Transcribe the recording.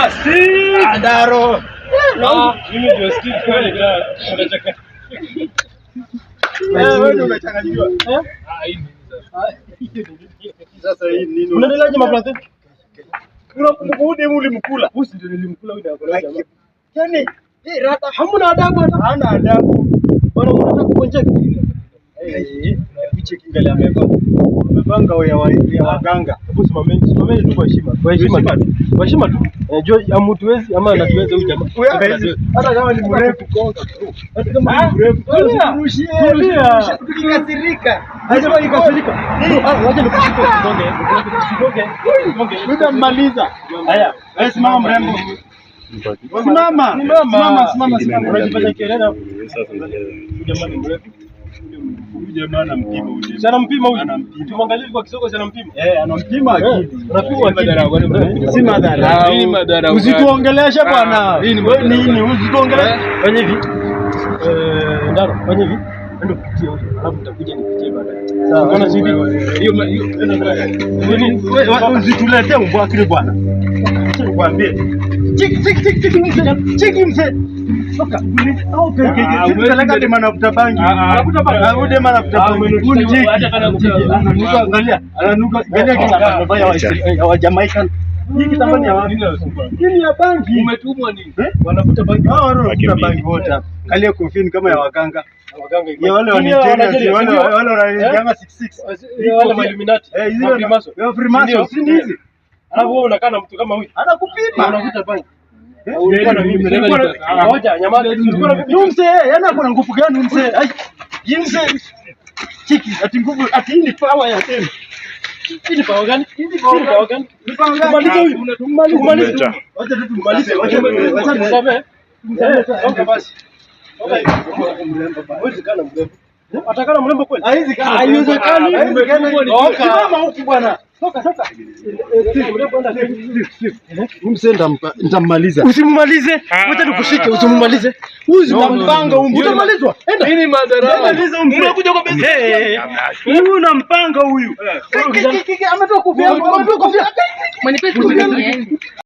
Steve. Andaro. Ah, mimi ndio Steve kweli unacheka. Eh, wewe ndio umechanganyikiwa. Eh? Ah, hii ni sasa. Sasa hii nini? Unaendeleaje mabrother? Unakumbuka huyu demu ulimkula? Huyu ndio nilimkula huyu ndio jamaa. Yaani, hii rata Hamna adabu hata. hana adabu. Bwana unataka kugonjeka. Eh, picha kingali amevaa. Amevaa ngao ya waganga. Hebu simameni, simameni tu kwa heshima. Kwa heshima tu. Kwa heshima tu. Jua amutuwezi ama anatuweza huyu jamaa. Huyu hawezi. Hata kama ni mrefu. Hata kama ni mrefu. Tulia. Tulia. Tukikasirika. Hajama ikasirika. Ah, wacha nikushike usigonge. Usigonge. Usigonge. Utammaliza. Haya, Wewe simama mrembo. Simama. Simama. Simama, simama, simama. Unajipata kelele. Huyu jamaa ni mrefu. Huyu jamaa anampima huyu jamaa. Sana mpima huyu. Anampima. Tumwangalie kwa kisoko sana mpima. Eh, anampima akili. Unapimwa akili. Si madharau. Hii ni madharau. Usituongeleshe bwana. Hii ni Wewe madharau. nini? Usituongeleshe. Fanya hivi. Eh, Ndaro, fanya hivi. Ndio pitie huyo. Alafu nitakuja nipitie baadaye. Sawa. Unaona sidi? Hiyo hiyo Nini? Wewe usituletee umbwakili bwana. Acha nikwambie. Chiki chiki chiki chiki mzee. Chiki mzee. Toka. Okay, okay. Peleka dema anavuta bangi. Anavuta bangi. Ah, huyu dema anavuta bangi. Huyu ni chiki. Hata kana kuvuta. Ananuka, angalia. Ananuka. Angalia kitambaa amevaa ya wa Jamaican. Hii kitambaa ni ya wapi? Hii ni ya bangi. Umetumwa nini? Eh? Wanavuta bangi. Hao wale wanavuta bangi wote hapa. Angalia kofia ni kama ya waganga. Waganga. Ya wale wa Ni ya Nigeria, Nigeria, wale si ndio? wale wanaingianga 66. Wale ma Illuminati. Eh, hizi Ma Freemason. Ya Freemason, si ni hizi? Alafu wewe unakaa na mtu kama huyu. Anakupima. Unavuta bangi. Eh? Ulikuwa na mimi. Ngoja, nyamaza. Ulikuwa na mimi. Huyu mzee, yaani ako na nguvu gani huyu mzee? Ai, hii mzee. Chiki, ati nguvu, ati hii ni power ya tena. Hii ni power gani? Hii ni power gani? Ni power gani? Tumalize huyu. Tumalize. Wacha tu tumalize, wacha wacha Tusamehe. Tusamehe. Songa basi. Songa. Huwezi kaa na mrembo. Atakaa na mrembo kweli? Haiwezi kaa. Haiwezekani. Haiwezekani. Toka. Simama huku bwana. Toka toka. Mrembo enda. Huyu mzee nitammaliza. Usimumalize. Wacha nikushike, usimumalize. Huyu nitampanga huyu. Utamalizwa. Enda. Hii ni madharau. Maliza huyu mzee. Unakuja kwa besi. Huyu unampanga huyu. Ametoa kofia, ametoa kofia. Mwenye pesa.